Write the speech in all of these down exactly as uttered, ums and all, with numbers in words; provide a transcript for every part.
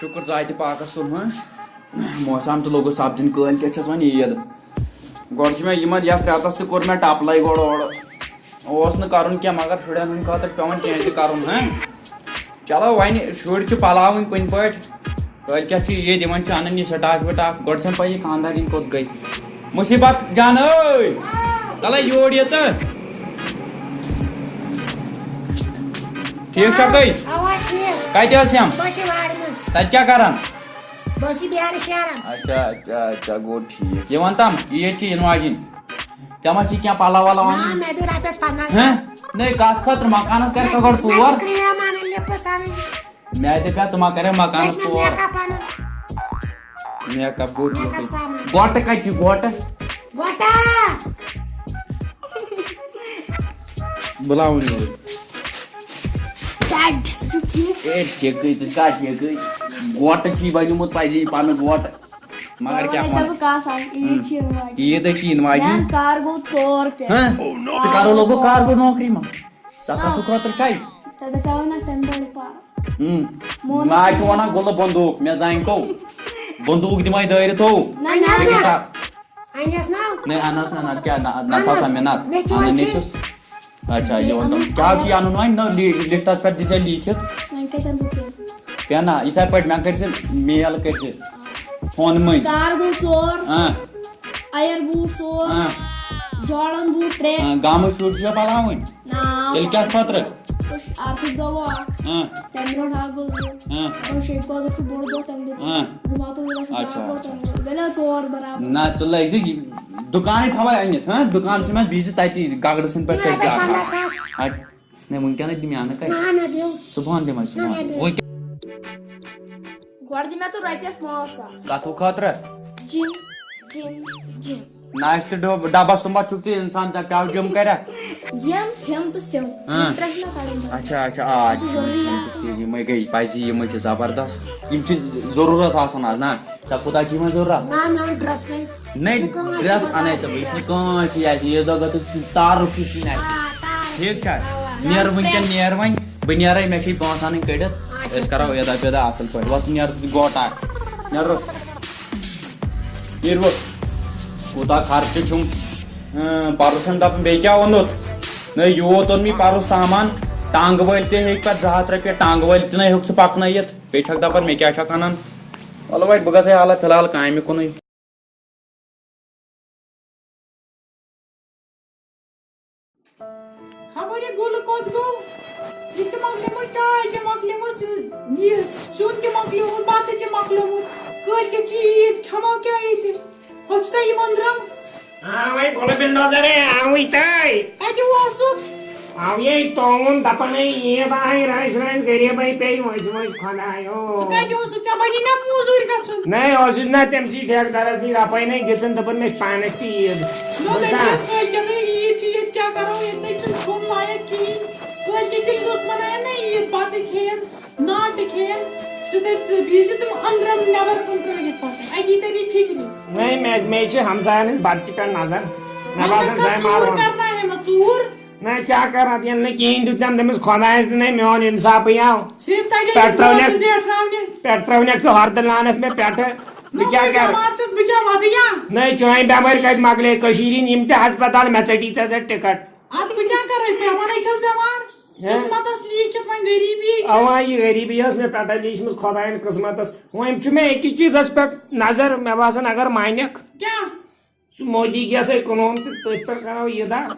شُکُر ذاتِ پاکس کُن، ہاں۔ موسم تہِ لوٚگُس سپدٕنۍ، کٲلۍ کٮ۪تھ چھَس وۄنۍ عیٖد۔ گۄڈٕ چھِ مےٚ یِمن، یَتھ رٮ۪تس تہِ کوٚر مےٚ ٹپلے گۄڈٕ اورٕ۔ اوس نہٕ کرُن کینٛہہ، مگر شُرٮ۪ن ہٕنٛدِ خٲطرٕ چھُ پٮ۪وان کینٛہہ تہِ کرُن، ہاں۔ چلو وۄنۍ شُرۍ چھِ پلاوٕنۍ کُنہِ پٲٹھۍ۔ کٲلۍ کٮ۪تھ چھُ عیٖد، یِمن چھِ انٕنۍ یہِ سٹاک وٹاک۔ گۄڈٕ چھَم پَے یہِ خانٛدارِنۍ کوٚت گٔے۔ مُصیٖبت جان ٲے، تَلے یور یہِ تہٕ۔ ٹھیٖک چھا کٔہۍ؟ اوا، ٹھیٖک۔ کَتہِ ٲس یِم؟ بہٕ چھِ وارِ منٛز۔ تَتہِ کیٛاہ کران؟ بہٕ چھِ بیرٕ شیران۔ اچھا، اچھا، اچھا، گوٚو ٹھیٖک۔ یہِ وَن تَم، عیٖد چھِ یِنہٕ واجِنۍ۔ ژےٚ ما چھِ کینٛہہ پَلو وَلو اَنٕنۍ؟ نہ، مےٚ دیُت رۄپیَس پنٛداہ ساس۔ ہہ؟ نَے، کَتھ خٲطرٕ؟ مکانَس کَرِ سا گۄڈٕ مےٚ پور۔ چھِ کرٛیٖم اَنٕنۍ، لِپٕس اَنٕنۍ۔ مےٚ دَپیٛاو، ژٕ ما کَرے مکانَس مےٚ چھُ پور؟ میک اپ اَنُن۔ میک اپ گوٚو میک اپ ٹھیٖک۔ سامان۔ گۄٹہٕ کَتہِ چھُ گۄٹہٕ؟ گۄٹہٕ۔ بُلاوُن یورٕ۔ ڈیڈ، ژٕ چھُکھ ٹھیٖک؟ اے، ٹھیٖکٕے، ژٕ چھُکھا ٹھیٖکٕے؟ گۄٹہٕ چھُے بنیومُت پَزی پَنہٕ گۄٹہٕ۔ مگر کیٛاہ وَنہٕ؟ ژےٚ بہٕ کَتھ اَکھ، عیٖد چھِ یِنہٕ واجِنۍ۔ عیٖد ہے چھِ یِنہٕ واجِنۍ۔ یار، کارگو ژور پٮ۪ٹھ۔ ہہ؟ ژٕ کَرو لوگو کارگو نوکری منٛز؟ ژےٚ کَتھ خٲطرٕ چھَے؟ ژےٚ دَپیٛاو نہ تَمہِ دۄہ پَرُن۔ اۭں۔ مےٚ حظ چھُ وَنان گُلہٕ بندوٗق، مےٚ زَنہِ کو۔ بندوٗق دِمَے دٲرِتھ ہو۔ نہ، نہ، نہ۔ اَنیس نا؟ نہ، اَنس نہ، نہ، کیٛاہ، نہ، نہ، تھاو سا مےٚ نہ۔ مےٚ چھُ اَنُن وۄنۍ نیٚچوِس۔ اچھا، یہِ وَن تَم۔ کیٛاہ چھُ یہِ اَنُن وۄنۍ؟ نہ، لی-، لِسٹَس پٮ۪ٹھ دِژ ژےٚ لیٖکھِتھ۔ وۄنۍ کَتٮ۪ن بہٕ پٮ۪مہٕ؟ پٮ۪نہ، یِتھَے پٲٹھۍ مےٚ کٔرۍ زِ mail کٔرۍ زِ فونہٕ مٔنٛزۍ۔ کارگو ژور۔ اۭں۔ اَیَر بوٗٹ ژور۔ اۭں۔ جارڈن بوٗٹ ترٛےٚ۔ اۭں، گامٕکۍ شُرۍ چھِ ژےٚ پَلاوٕنۍ۔ نا۔ تیٚلہِ کیٛاہ خٲطرٕ؟ بہٕ چھُس اَکھ دۄہ گوٚو اَکھ۔ اۭں۔ تَمہِ برونٛٹھ اَکھ گوٚو زٕ۔ اۭں۔ تَمہِ شیٚیہِ خٲطرٕ چھُ بوٚڑ دۄہ، تَمہِ دۄہ تہِ۔ اۭں۔ جُمعہ تہٕ روٗز چھُ اچھا، بیٛاکھ دۄہ، اچھا۔ تَمہِ دۄہ گٔے نا ژور برابر۔ نہ، ژٕ لٲگۍ زِ یہِ دُکانٕے تھاوَے أنِتھ، ہاں؟ دُکانسٕے منٛز بِہزِ تَتی گگرٕ سٕنٛدۍ پٲٹھۍ نہ، تٔتھۍ بہٕ جایہِ۔ پنٛداہ ساس۔ اَدٕ نہ، وٕنکٮ۪نَے دِ مےٚ اَنہٕ کَتہِ؟ نہ، نہ دِیِو۔ صُبحَن دِمَے، نہ، صُبحَن۔ نہ دِیِو۔ وٕنکٮ۪ن۔ گۄڈٕ دِ مےٚ ژٕ رۄپیَس پانٛژھ ساس۔ کَتھٕ خٲطرٕ؟ Gym, gym, gym. ناشتہٕ ڈب-، ڈبس سُمبتھ چھُکھ ژٕ اِنسان، ژےٚ کیٛاہ جِم کَرٮ۪کھ؟ جِم، کھیوٚن تہٕ سیوٚن۔ ہاں۔ ترٛےٚ چھِ مےٚ کَڑٕنۍ گۄڈٕ۔ اچھا، اچھا، آ، یِم چھِ ضروٗری آسان۔ یِمَے گٔے پَزی، یِمَے چھِ زبردست۔ یِم چھِ ضروٗرت آسان آز، نہ؟ ژےٚ کوٗتاہ چھِ یِمَے ضروٗرت؟ نہ، مےٚ اوٚن ڈرٛس وۄنۍ۔ نہ، مےٚ کٲنٛسہِ ڈرٛس بوٗزمُت اَنَے ژےٚ بہٕ، یُس نہٕ کٲنٛسہِ آسہِ، یہِ ٲس دۄہ گۄڈٕ تارُک یُس نہٕ آسہِ۔ آ، تارُک۔ ٹھیٖک چھا؟ آ، آ۔ نیر وٕنکٮ۪ن، نیر وۄنۍ، بہٕ نیرَے، مےٚ چھِ یہِ پونٛسہٕ اَنٕنۍ کٔڑِتھ۔ اچھا۔ أسۍ کَرو عیدا پیدا اَصٕل پٲٹھۍ۔ وَتھ نیر گوٹا۔ نیر۔ نیٖرِو۔ کوٗتاہ خرچہٕ چھُم۔ اۭں، پَرُس چھُم دَپان، بیٚیہِ کیٛاہ اوٚنُتھ؟ نہ، یوٗت اوٚن مےٚ پَرُس سامان۔ ٹانٛگہٕ وٲلۍ تہِ ہیٚکہِ پَتہٕ زٕ ہَتھ رۄپیہِ، ٹانٛگہٕ وٲلۍ تہِ نہ ہیوٚک سُہ پَکنٲیِتھ۔ بیٚیہِ چھَکھ دَپان، مےٚ کیٛاہ چھَکھ اَنان؟ وَلہٕ وۄنۍ، بہٕ گژھٕ حالہ فِلحال کامہِ کُنُے۔ خبر یہِ گُلہٕ کوٚت گوٚو؟ یہِ تہِ مۄکلیومُت، چاے تہِ مۄکلیمٕژ، یہِ سیُن تہِ مۄکلیومُت، بَتہٕ تہِ مۄکلیومُت۔ کٲلۍ کٮ۪تھ چھِ عیٖد، کھٮ۪مو کیٛاہ ییٚتہِ؟ ہوٚکھ سا یِم أنٛدرم۔ آ، وۄنۍ گۄلہٕ بِل نظر ہے، آوٕے تہٕ۔ کَتہِ اوسُکھ؟ آو یے تووُن، دَپان ہے عیٖد آے، رَژھ رَژھ غریٖبَے پیٚیہِ وٲنٛسہِ وٲنٛسہِ خۄدایو۔ ژٕ کَتہِ اوسُکھ؟ ژےٚ بَنی نا موٚزوٗرۍ گژھُن؟ نَے، اوسُس نا تٔمۍ سٕے ٹھیکہٕ دَرَس نِش رۄپَے نَے دِژٕن، دوٚپُن مےٚ چھِ پانَس تہِ عیٖد۔ نو، بہٕ تٔمۍ کیٛاہ؟ چھَس کٲلۍ کٮ۪تھ عیٖد چھِ، ییٚتہِ کیٛاہ کَرو؟ ییٚتہِ نَے چھُنہٕ کھیوٚن لایق کِہیٖنۍ۔ کٲلۍ کٮ۪تھ ییٚلہِ لُکھ مَناون نا عیٖد، بَتہٕ کھیٚیَن، ناٹہٕ کھیٚیَن، ژٕ تٔتۍ ژٕ بِہزِ تِم أنٛدرَم نٮ۪بَر کُن ترٛٲوِتھ پَتہٕ۔ اَتی تَری فِکرِ۔ وۄنۍ مےٚ، مےٚ چھِ ہمساین ہٕنٛز بَتہٕ چِکَن نظر۔ مےٚ وۄنۍ باسان کَتھ زَے ژوٗر مارون۔ کَرناوے مےٚ ژوٗر۔ نہ، کیٛاہ کَرٕ اَتھ؟ ییٚلہِ نہٕ کِہیٖنۍ دیُت تٔمۍ، تٔمِس خۄدایَس تہِ نَے میون اِنصافٕے آو۔ صرف تَگہِ پٮ۪ٹھ ترٛٲونَکھ، پونٛسہٕ زیٹھراونہِ۔ پٮ۪ٹھ ترٛٲونَکھ ژٕ ہۄردٕ لعنت مےٚ پٮ۪ٹھٕ۔ بہٕ نو کیٛاہ بہٕ کَرٕ؟ بٮ۪مار چھَس، بہٕ کیٛاہ وَدٕ یا؟ نَے، چٲنۍ بٮ۪مٲرۍ کَتہِ مۄکلے؟ کٔشیٖرِ ہِنٛدۍ یِم تہِ ہسپتال، مےٚ ژٔٹی ژےٚ سۭتۍ ٹِکٹ۔ اَدٕ بہٕ کیٛاہ کَرٕ؟ پٮ۪وانَے چھَس بٮ۪مار۔ ہہ؟ قٕسمَتَس لیٖکھِتھ وۄنۍ غریٖبی چھِ۔ اَوا، یہِ غریٖبی ٲس مےٚ پٮ۪ٹھٕ لیٖچھمٕژ خۄدایَن قٕسمَتَس۔ وۄنۍ چھُ مےٚ أکِس چیٖزَس پٮ۪ٹھ نظر، مےٚ باسان اگر مانَکھ۔ کیٛاہ؟ سُہ مودی گیسَے کٕنون تہٕ تٔتھۍ پٮ۪ٹھ کَرو یہِ دَہ۔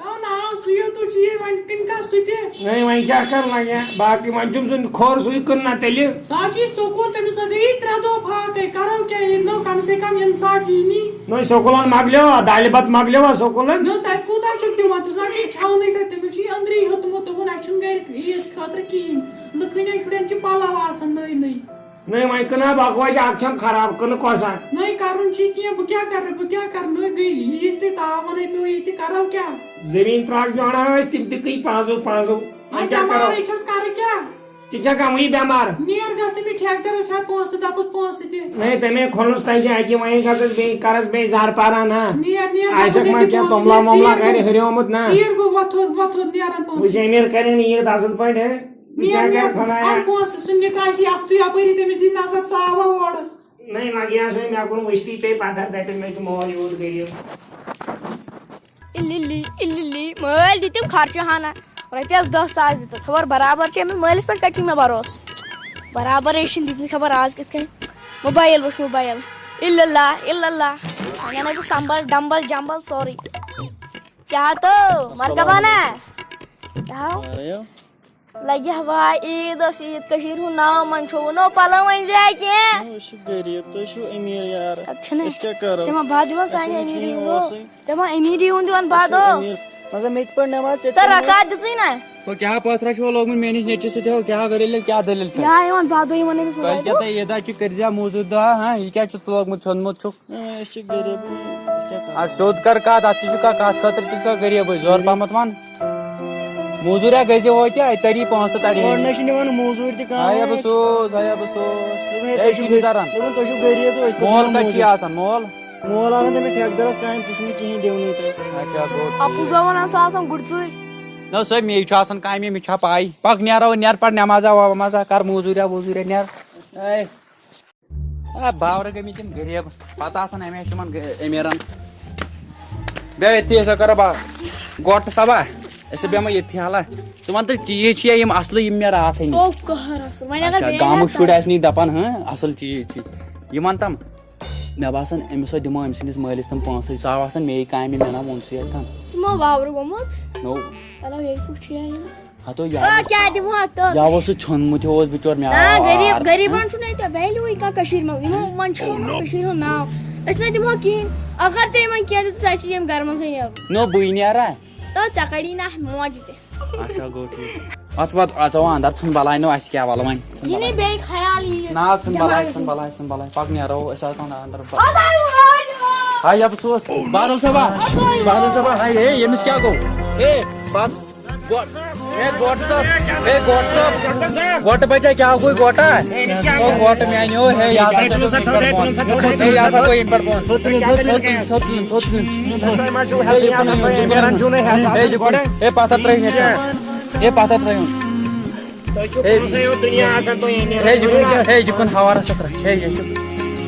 آ، ناو سُے یوت چھُ یہِ، وۄنۍ کٕنہِ کانٛہہ سُہ تہِ۔ نَے، وۄنۍ کیٛاہ کَرٕ وۄنۍ؟ باقٕے وۄنۍ چھُم سُہ کھوٚر سُے کٕننا تیٚلہِ۔ سُہ حظ چھُ یہِ سکوٗل، تٔمِس حظ گٔیے ترٛےٚ دۄہ فاقے، کَرو کیٛاہ؟ ییٚلہِ نہٕ کم سے کم اِنصاف یی نی۔ نَے، سکوٗلَن مۄکلیو، دالہِ بَتہٕ مۄکلیو سکوٗلَن۔ نہ، تَتہِ کوٗتاہ چھُکھ دِوان؟ تٔمِس نہ چھُے کھٮ۪ونٕے تَتہِ، تٔمِس چھُے أنٛدرٕے ہیوٚتمُت، دوٚپُن، اَسہِ چھُنہٕ گَرِ عیٖد خٲطرٕ کِہیٖنۍ۔ لُکہٕ ہٕنٛدٮ۪ن شُرٮ۪ن چھِ پَلَو آسان نٔے نٔے۔ نٔے وۄنۍ کٕنہٕ ہا بکوچ، اکھ چھم خراب، کٕنہٕ کۄس اکھ؟ نٔے کرُن چھُے کینٛہہ، بہٕ کیٛاہ کرٕ، بہٕ کیٛاہ کرٕ؟ نٔے گٔے ییٖژ تہِ تاوَنے پیوٚو ییٚتہِ، کرو کیٛاہ؟ زٔمیٖن ترٛکھ دیوناوو أسۍ، تِم تہِ کٕنۍ پانٛژو پانٛژو۔ وۄنۍ وۄنۍ کیٛاہ کرو؟ بٮ۪مارٕے چھَس، کرٕ کیٛاہ؟ ژٕ چھَکھ کَمٕے بٮ۪مار؟ نیر گژھ تہٕ مےٚ ٹھیکہٕ دَرَس ہٮ۪تھ پونٛسہٕ، دَپُس پونٛسہٕ تہِ۔ نٔے تَمے کھوٚلُس تَتہِ اَکہِ وۄنۍ گژھس بیٚیہِ، کَرَس بیٚیہِ زَر پَران نا۔ نیر، نیر، آسٮ۪کھ دَپُس ما ییٚتہِ کینٛہہ پونٛسہٕ توٚملا دِ، ووٚملا ژیٖر گَرِ گوٚو۔ ہُریومُت نا۔ ژیٖر گوٚو، وۄتھ تھوٚد، وۄتھ تھوٚد، نیرَن پونٛسہٕ۔ وٕچھ أمیٖر کَرن عیٖد اَصٕل پٲٹھۍ، ہے۔ میٛٲنۍ، میٛٲنۍ، خۄدایا۔ اَمہِ پونٛسہٕ سُنٛد نِکاح چھِ اَکھتُے یَپٲری تٔمِس دِتۍ نظر، سُہ آوا اورٕ۔ نٔے لگہِ ہا سُے، مےٚ کوٚر وٕچھتٕے ژےٚ پَتھر تَتٮ۪ن، مےٚ چھُ مول یوٗت غریٖب۔ اِلِلی، اِلِلی، مٲلۍ دِتِم خرچہٕ ہنا۔ رۄپیَس دَہ ساس دِتُکھ۔ خبر برابر چھِ أمِس مٲلِس پٮ۪ٹھ کَتہِ چھُ مےٚ بھروسہٕ؟ برابر ہے چھِنہٕ دِتمٕتۍ خبر آز کِتھ کٔنۍ۔ موبایل وٕچھ موبایل۔ اِلَللہ، اِلَللہ۔ وۄنۍ اَنَے بہٕ سمبل، ڈمبل، جمبل سورُے۔ کیٛاہ تو؟ مرکبانہ۔ کیٛاہ ہو؟ لگہِ ہا واے عیٖد ٲس عیٖد کٔشیٖرِ ہُنٛد ناو، وۄنۍ چھوٚوُ نہٕ پَلو وۄنۍ زِ کینٛہہ۔ نہ، أسۍ چھِ غریٖب، تُہۍ چھِو أمیٖر یار۔ اَدٕ چھِنہ۔ أسۍ کیٛاہ کَرو؟ ژےٚ ما بَد یِوان اَسہِ سانہِ چھُنہٕ امیٖری کِہیٖنۍ ہُنٛد؟ اوسُے۔ ژےٚ ما امیٖری ہُنٛد یِوان اَسہِ بَد چھُ او؟ امیٖر۔ مگر مےٚ تہِ پَر نٮ۪ماز، ژےٚ سۄ تہِ پَر رکعت دِژٕے نہ۔ ہو، کیٛاہ پَتھ چھُ لوگمُت میٛٲنِس نیٚچوِس سۭتۍ ہو؟ کیٛاہ دٔلیٖل، کیٛاہ دٔلیٖل چھےٚ؟ یہِ ہا یِوان بَد یِوان أمِس تۄہہِ کیٛاہ موبایلَس۔ تۄہہِ یہِ دَہ چھِ کٔرۍ زِ موٚزوٗرۍ دۄہ، ہاں؟ یہِ کیٛاہ چھُ لوگمُت ژھیوٚنمُت چھُکھ؟ اے، أسۍ چھِ غریٖب، أسۍ کیٛاہ کَرو؟ اَدٕ سیوٚد کَر کَتھ، اَتھ تہِ چھُ کانٛہہ کَتھ خٲطرٕ تہِ چھُ کانٛہہ غریٖبٕے، زورٕ پَہمَتھ وَن۔ موٚزوٗریا گٔے زِ ہوتہِ، اَتہِ تَری پونٛسہٕ تَری۔ گۄڈٕ نہ چھِ نِوان موٚزوٗرۍ تہِ کانٛہہ آیا بہٕ اَسہِ۔ سوز، آیا بہٕ سوز۔ دوٚپُن، ہے، اے، تُہۍ چھُ چھِو نہٕ غریٖب، تَران۔ دوٚپُن، تُہۍ چھِو غریٖب تہٕ أسۍ کوٚت مول نِمو کَتہِ چھُ موٚزوٗرۍ؟ آسان، مول؟ مول آسان تٔمِس ٹھیکہٕ دَرَس کامہِ، ژٕ چھُکھ نہٕ کِہیٖنۍ دِونٕے تۄہہِ۔ اچھا، گوٚو ٹھیٖک۔ اَپُز وَنان سُہ آسان گُرۍ ژوٗرۍ۔ نہ، سُہ مے چھُ آسان کامہِ، مےٚ چھا پَے۔ پَکھ نیرو، نیر پَتہٕ نٮ۪مازا وٮ۪مازا، کَر موٚزوٗریا ووٚزوٗریا، نیر۔ اے۔ آ، باورٕ گٔمٕتۍ یِم غریٖب، پتہٕ آسان ہمیشہِ یِمن غ-، أمیٖرن۔ بیٚہہ ییٚتھی، أسۍ ہا کرو با-، گۄٹہٕ سبا، أسۍ بیٚہمو ییٚتھی حالہ۔ ژٕ وَن تہٕ، چیٖز چھِیا یِم اصلٕے یِم مےٚ راتھٕے نِش؟ او قہر اصل، وۄنۍ اگر اچھا، بیٚیہِ گامٕکۍ راتھ شُرۍ آسہِ نہٕ یہِ دپان، ہاں، اصل چیٖز چھِ۔ یہِ وَن تم، مےٚ باسان أمِس سا دِمو أمۍ سٕنٛدِس مٲلِس تِم پونٛسہٕ، سُہ آو آسان مے کامہِ، مےٚ نا ووٚن سُے یوت تم۔ ژٕ ما واورٕ گوٚمُت؟ نو۔ چلو، ییٚلہِ کُٹھ چھُ یِوان۔ ہتو یا آ، اوس، کیٛاہ دِمہو اَتھ تہٕ؟ یا اوس سُہ ژھیوٚنمُت ہیوٗ اوس بِچور مےٚ آ، آو غریٖب، آر۔ غریٖبن چھُنہٕ ییٚتہِ value-ے کانٛہہ کٔشیٖرِ منٛز۔ یِمو وۄنۍ چھُ کٔشیٖرِ ہُنٛد ناو۔ أسۍ نہ دِمہو کِہیٖنۍ۔ اگر ژےٚ یِمن کینٛہہ دیُت، ژٕ آسی ییٚمہِ گرٕ منٛزٕے نیرُن۔ نو، بٕے نیرا؟ تہٕ ژےٚ کڑی نہ اَتھ موجہِ تہِ۔ اچھا، گوٚو ٹھیٖک۔ اتھ وات، اژو اندر، ژھٕن بلاے نو، اسہِ کیٛاہ ولہٕ وۄنۍ؟ ژھٕن یہِ نہٕ بلاے۔ بیٚیہِ خیال یی۔ نہ، ژھٕن بلاے، دٮ۪ماغس ژھٕن منٛز۔ بلاے، ژھٕن بلاے۔ پکھ نیرو أسۍ اتھ اندر۔ اَدٕ آیہِ وۄنۍ۔ ہاے افسوس، بادل صٲبا، بادل صٲبا، ہاے، ہے، ییٚمِس کیٛاہ گوٚو؟ ہے، باد-، گۄ-، ہے، گۄٹہٕ صٲب، ہے، گۄٹہٕ صٲب، گۄٹہٕ بچا کیٛاہ گوٚو گۄٹا؟ او، گۄٹہٕ میٛانیو، ہے، یہِ ہسا ہے، ژٕ چھُ سا تھوٚد، ہے، ژٕ چھُ سا تھوٚد، ہے، یہِ ہسا گوٚو ییٚمہِ پٮ۪ٹھ بۄن۔ تھوٚد تُلِن، تھوٚد تُلِن، تھوٚد تُلِن، تھوٚد تُلِن۔ تۄہہِ ما چھُو ہے، ہٮ۪سٕے یہِ کُن آسان، نیوٗن، تۄہہِ یہِ نیران کُن۔ چھُو نہٕ ہٮ۪س ہے، آسان یہِ کُن۔ گۄڈٕ۔ ہے، پتھر ترٛٲیِن ییٚتہِ۔ ہے، پتھر ترٛٲیِن۔ تۄہہِ چھُو ہے، پونٛسَے یوت دُنیا آسان، تُہۍ أمیٖر ہے، یہِ کُن، ہے، یہِ کُن ہاوارَس سۭتۍ رَچھ۔ ہے، یہِ چھُ۔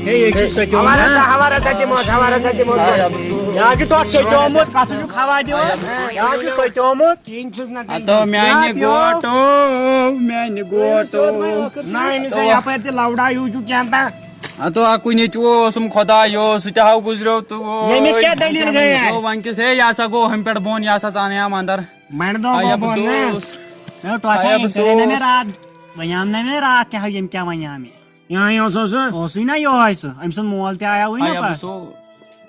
ہے، یہِ چھُ سۄ تہِ ہاوارَس، وَنان۔ ہاوارَس سۭتۍ دِمو أسۍ، ہاوارَس سۭتۍ دِمو أسۍ۔ آ، یا بہٕ سوز۔ یہِ حظ چھُ ٹۄٹھ سۭتۍ آمُت، کَتھ چھُکھ ہاوار دِوان؟ آ، یا بہٕ سوز۔ یہِ حظ چھُ سۄ تہِ آمُت۔ کِہیٖنۍ چھُس نہٕ تَتہِ۔ ہتو میٛانہِ یا پیوٚو۔ گوٹو، میٛانہِ گوٹو۔ نہ، أمِس ہے یَپٲرۍ تہِ لَوڈا ہیوٗ چھُ کینٛہہ تام۔ ہتو اَکُے نیٚچوٗ اوسُم خۄدایو، سُہ تہِ ہاو گُزریو تہٕ وۄنۍ۔ ییٚمِس کیٛاہ دٔلیٖل گٔے؟ ہتو وۄنۍ کِس، ہے، یہِ ہسا گوٚو ہُمہِ پٮ۪ٹھ بۄن، یہِ ہسا ژانیام اَندر۔ مَنہِ دۄہ آے گوٚو بۄن نا۔ افسوس۔ ہے، ٹۄٹھا آے یِم کَرے نا افسوس۔ مےٚ راتھ، وۄنۍ آو نہ مےٚ راتھ کیٛاہ، یِم کیٛاہ وَنہِ ہا مےٚ؟ یِہوٚے اوس سُہ؟ اوسُے نا یِہوٚے سُہ، أمۍ سُنٛد مول تہِ آیاوٕے نا آے پَتہٕ۔ افسوس۔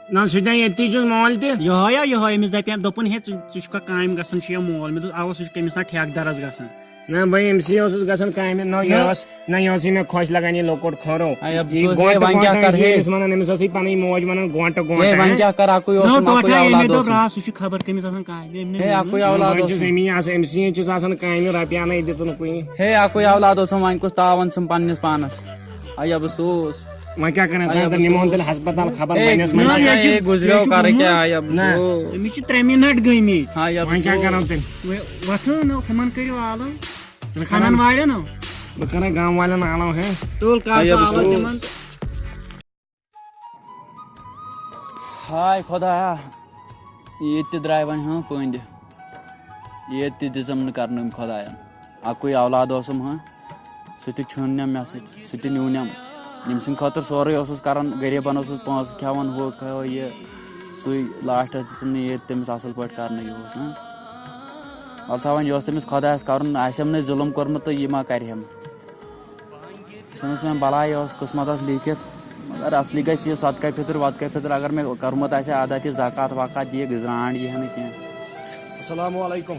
نہ، سُہ تہِ ییٚتی چھُس مول تہِ۔ یِہوٚے ہا، یِہوٚے، أمِس دَپیٛام، دوٚپُن، ہے، ژٕ، ژٕ چھُکھ کامہِ گژھان، چھُ یا مول؟ مےٚ دوٚپ، اَوا، سُہ چھُ کٔمِس تام ٹھیکہٕ دَرَس گژھان۔ نہ، بہٕ أمۍ سٕے اوسُس گژھان کامہِ، نہ، یہِ نہ۔ اوس، نہ، یہِ اوسُے مےٚ خۄش لَگان، یہِ لۄکُٹ کھۄرو۔ آے یہِ افسوس، ہے، گۄٹہٕ وۄنۍ کیٛاہ وۄٹہٕ کَرٕ، ہے؟ أمِس وَنان، أمِس ٲسٕے پَنٕنۍ موج وَنان، گۄٹہٕ، ہے، گۄٹہٕ۔ وۄنۍ کیٛاہ کَرٕ، اَکُے نہ، اوسُم، اَکُے ٹوٹھا اولاد ییٚمہِ دۄہ اوسُم۔ راتھ، سُہ چھُ خبر کٔمِس آسان کامہِ، أمۍ نہٕ ہے، مےٚ اَکُے نہٕ۔ اولاد وۄنۍ چھُس اوسُم۔ أمی آسان، أمۍ سٕے چھُس آسان کامہِ، رۄپیہِ اَنَے دِژٕنہٕ کُنہِ۔ ہے، اَکُے اولاد اوسُم، وۄنۍ کُس تاوَن چھُم پنٛنِس پانَس؟ آے افسوس۔ وۄنۍ کیٛاہ کَرَن، آے تَتھ نِمون افسوس۔ تیٚلہِ ہسپتال خبر ہے، بَنٮ۪س نہ، منٛز۔ یہِ ہے، چھُ، گُزریو یہِ چھُ کَرٕ گوٚمُت۔ کیٛاہ، آے نہ۔ افسوس۔ أمِس چھِ ترٛےٚ مِنٹ گٔمٕتۍ۔ آے وۄنۍ کیٛاہ افسوس۔ کَرو تیٚلہِ؟ وۄنۍ وۄتھو نہ، ہُمَن کٔرِو آلو۔ تیٚلہِ کھَنَن کَرو۔ والٮ۪ن نہ۔ بہٕ کَرَے گامہٕ والٮ۪ن آلو، ہے۔ تُل کَر آے ژٕ آلو افسوس۔ تِمَن۔ ہاے خۄدایا، عیٖد تہِ درٛاے وۄنۍ ہاں پٔنٛدِ۔ عیٖد تہِ دِژٕم نہٕ کرنہٕ أمۍ خۄداین۔ اَکُے اولاد اوسُم ہاں، سُہ تہِ چھُن نہٕ مےٚ سۭتۍ، سُہ تہِ نیوٗ نہٕ۔ ییٚمہِ سٕنٛدِ خٲطرٕ سورُے اوسُس کران، غریٖبن اوسُس پونٛسہٕ کھٮ۪وان، ہُہ کھٮ۪وان یہِ، سُے لاسٹس دِژٕم نہٕ عیٖد تٔمِس اَصٕل پٲٹھۍ کرنہٕ۔ یہِ اوس ہاں، وَلہٕ سا وۄنۍ یہِ اوس تٔمِس خۄدایَس کَرُن، آسٮ۪م نہٕ ظُلُم کوٚرمُت تہٕ یہِ ما کَرِہٮ۪م۔ ژھٕنُس وۄنۍ بَلاے، یہِ اوس قٕسمَتَس لیٖکھِتھ۔ مگر اَصلی گژھِ یہِ صدقہ فطر ودقہ فطر، اگر مےٚ کوٚرمُت آسہِ ہا ادا تہِ زکوٰۃ وکوٰۃ، دِیہِ زرٛانٛٹھ یِہے نہٕ کینٛہہ۔ السلام علیکم۔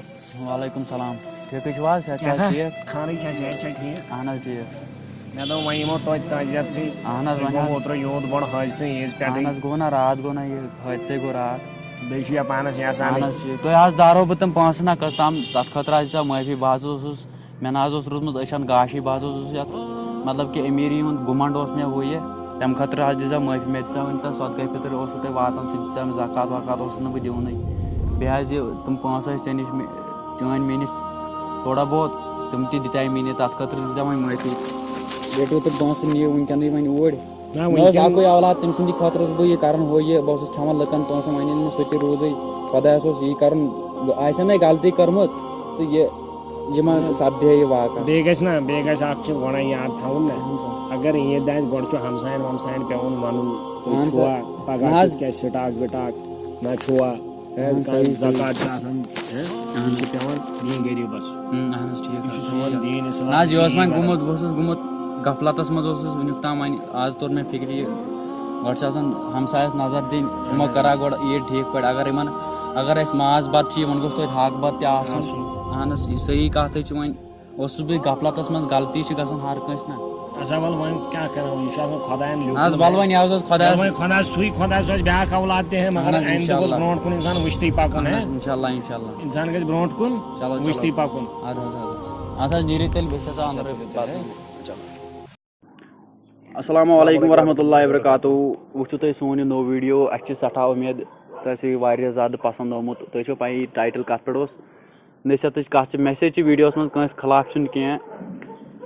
وعلیکم السلام۔ ٹھیٖکٕے چھِو حظ؟ صحت چھا کیٛاہ سا؟ ٹھیٖک؟ خانٕے چھا، صحت چھا ٹھیٖک؟ اہن حظ ٹھیٖک۔ مےٚ دوٚپ وۄنۍ یِمو توتہِ تعزیت سٕے۔ اہن حظ، یہِ وۄنۍ گوٚو حظ۔ اوترٕ یوٗت بوٚڑ حٲدثہٕ عیٖذ پٮ۪ٹھٕے۔ اہن حظ، گوٚو نا راتھ، گوٚو نا یہِ حٲدثے گوٚو راتھ۔ بیٚیہِ چھُ یا پانَس یہِ آسان۔ اہن حظ ٹھیٖک۔ تۄہہِ حظ دارو بہٕ تِم پونٛسہٕ نہ قٕسطام، تَتھ خٲطرٕ حظ دِژ مےٚ معٲفی، بہٕ حظ اوسُس مےٚ نہ حظ اوس روٗدمُت أچھَن گاشٕے، بہٕ حظ اوسُس یَتھ، مطلب کہِ أمیٖری ہُنٛد گُمنٛڈ اوس مےٚ ہُہ یہِ، تَمہِ خٲطرٕ حظ دِژ مےٚ معٲفی، مےٚ دِژ وۄنۍ تَتھ صدقَے فِطر اوسُے تۄہہِ واتان، سُہ دِژ مےٚ زکوٰۃ وکوٰۃ اوسُس نہٕ بہٕ دِوانٕے۔ بیٚیہِ حظ یہِ تِم پونٛسہٕ ٲسۍ ژےٚ نِش مےٚ، چٲنۍ مےٚ نِش تھوڑا بہت، تِم تہِ دِتۍ مےٚ نہٕ، تَتھ خٲطرٕ دِژ وۄنۍ معٲفی۔ بیٹو تہٕ پونٛسہٕ نِیِو وٕنکیٚنٕے وۄنۍ اوٗرۍ۔ نہ، مےٚ اوس وٕنکیٚن اَکُے اولاد، تٔمۍ سٕنٛدِ خٲطرٕ اوسُس بہٕ یہِ کَران ہُہ یہِ، بہٕ اوسُس کھٮ۪وان لُکَن پونٛسہٕ، وۄنۍ ییٚلہِ نہٕ سُہ تہِ روٗدُے، خۄدایَس اوس یی کَرُن، آسہِ ہا نَے غلطی کٔرمٕژ تہٕ یہِ، یہِ ما سَپدِ ہے یہِ واقعہ۔ بیٚیہِ گژھِ نہ، بیٚیہِ گژھِ اَکھ چیٖز گۄڈَے یاد تھاوُن نہ، اہن سا۔ اگر عیٖد آسہِ، گۄڈٕ چھُ ہمسایَن ومسایَن پٮ۪وان وَنُن، تُہۍ اہن سا۔ چھُوا پَگاہ نہ حظ۔ کیُتھ کیٛاہ سٹاک وٹاک، نہ چھُوا؟ اہن سا، صحیح، صحیح۔ زکوٰۃ چھُ آسان، ہہ؟ اہن یہِ چھُ سا۔ پٮ۪وان دِنۍ غریٖبَس۔ اۭں، اہن حظ، ٹھیٖک یہِ چھُ حظ، سون ٹھیٖک۔ دین اسلام۔ نہ حظ، یہِ اوس وۄنۍ گوٚمُت، بہٕ اوسُس گوٚمُت غفلتس منٛز اوسُس وٕنیُک تام، وۄنۍ آز توٚر مےٚ فِکرِ یہِ۔ گۄڈٕ چھِ آسان ہمسایس نظر دِنۍ، یِمو اہن حظ۔ کَرا گۄڈٕ عیٖد ٹھیٖک پٲٹھۍ۔ اگر یِمن، اگر اَسہِ ماز بَتہٕ چھُ، یِمن گوٚژھ توتہِ ہاکھ بَتہٕ تہِ آسُن۔ آسُن۔ اہن حظ، یہِ صحیح کَتھ حظ چھِ وۄنۍ۔ اوسُس بہٕ غفلتس منٛز، غلطی چھِ گژھان ہر کٲنٛسہِ نہ۔ اچھا، وَلہٕ وۄنۍ کیٛاہ کَرو، یہِ چھُ آسان خۄدایَن لیوٗکھمُت۔ نہ حظ، وَلہٕ وۄنۍ یہِ حظ اوس خۄدایَس۔ وۄنۍ خۄدا سُے، خۄدا سُہ اَسہِ بیٛاکھ اولاد تہِ ہے، مگر اہن حظ، اَمہِ دۄہ گوٚژھ اِنشاءاللہ۔ برونٛٹھ کُن اِنسان وٕچھتٕے پَکُن، اہن ہے۔ حظ، اِنشاءاللہ، اِنشاءاللہ۔ اِنسان گژھِ برونٛٹھ کُن چلو، چلو۔ وٕچھتٕے پَکُن۔ اَدٕ حظ، اَدٕ حظ۔ اَدٕ حظ، نیٖرِو تیٚلہِ، بہٕ چھَس ژےٚ اَنُن رۄپیہِ پَتہٕ۔ السلام علیکم ورحمۃ اللہ وبرکاتہ۔ وٕچھِو تُہۍ سون یہِ نوٚو ویٖڈیو، اَسہِ چھِ سٮ۪ٹھاہ اُمید تۄہہِ آسہِ یہِ واریاہ زیادٕ پَسنٛد آمُت۔ تۄہہِ چھو پَیی ٹایٹل کَتھ پٮ۪ٹھ اوس۔ نصیحتٕچ کَتھ چھِ، میسیج چھِ ویٖڈیوَس منٛز کٲنٛسہِ خلاف چھُنہٕ کینٛہہ۔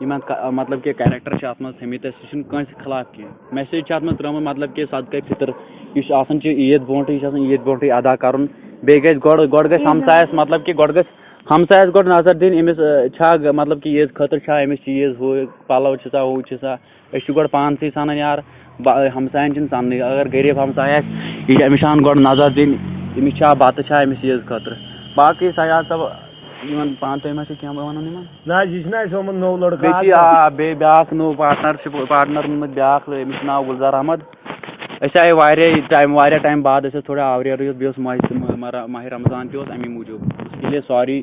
یِمَن کا-، مطلب کہِ کیریکٹر چھِ اَتھ منٛز تھٲمٕتۍ اَسہِ، سُہ چھُنہٕ کٲنٛسہِ خلاف کینٛہہ۔ میسیج چھِ اَتھ منٛز ترٛٲومٕژ، مطلب کہِ صدقے فطر یُس آسان چھُ عیٖد برونٛٹھٕے، یہِ چھُ آسان عیٖد برونٛٹھٕے ادا کَرُن۔ بیٚیہِ گژھِ گۄڈٕ، گۄڈٕ گژھِ ہمسایَس، مطلب کہِ گۄڈٕ گژھِ ہمسایَس گۄڈٕ نظر دِنۍ، أمِس، اَ، چھا گ-، مطلب کہِ عیٖد خٲطرٕ چھا أمِس چیٖز، ہُہ پَلو چھِ سا، ہُہ چھِ سا۔ أسۍ چھِ گۄڈٕ پانسٕے سَنان یار، با-، ہمساین چھِنہٕ سَننٕے۔ اگر غریٖب ہمساے آسہِ، یہِ چھِ أمِس چھِ اَنان گۄڈٕ نظر دِنۍ، أمِس چھا بَتہٕ چھا أمِس عیٖد خٲطرٕ۔ باقٕے سجاد صٲب، یِمَن پانہٕ تۄہہِ ما چھُو کینٛہہ وَنُن یِمَن؟ نہ حظ، یہِ چھُنہٕ اَسہِ آمُت نوٚو لٔڑکہٕ بیٚیہِ چھِ، اَکھ۔ آ، بیٚیہِ بیٛاکھ نوٚو پارٹنر چھِ، پارٹنر اوٚنمُت بیٛاکھ، أمِس چھُ ناو گُلزار احمد۔ أسۍ آیہِ واریاہ ٹایم، واریاہ ٹایم بعد، أسۍ ٲسۍ تھوڑا آوریر یوت، بیٚیہِ اوس ماہِ، ماہِ رمضان تہِ اوس، اَمی موٗجوٗب۔ اس کے لیے سوری۔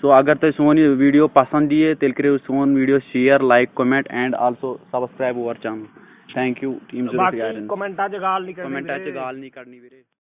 سو اگر تۄہہِ سون یہِ ویٖڈیو پسنٛد یِیہِ، تیٚلہِ کٔرِو سون video share, like, comment and also subscribe our channel. Thank you, team zero باقٕے six Ireland۔ کمنٹا چہِ گال نہیں کرنی کمنٹا چہِ میرے۔ گال نہیں کرنی میرے۔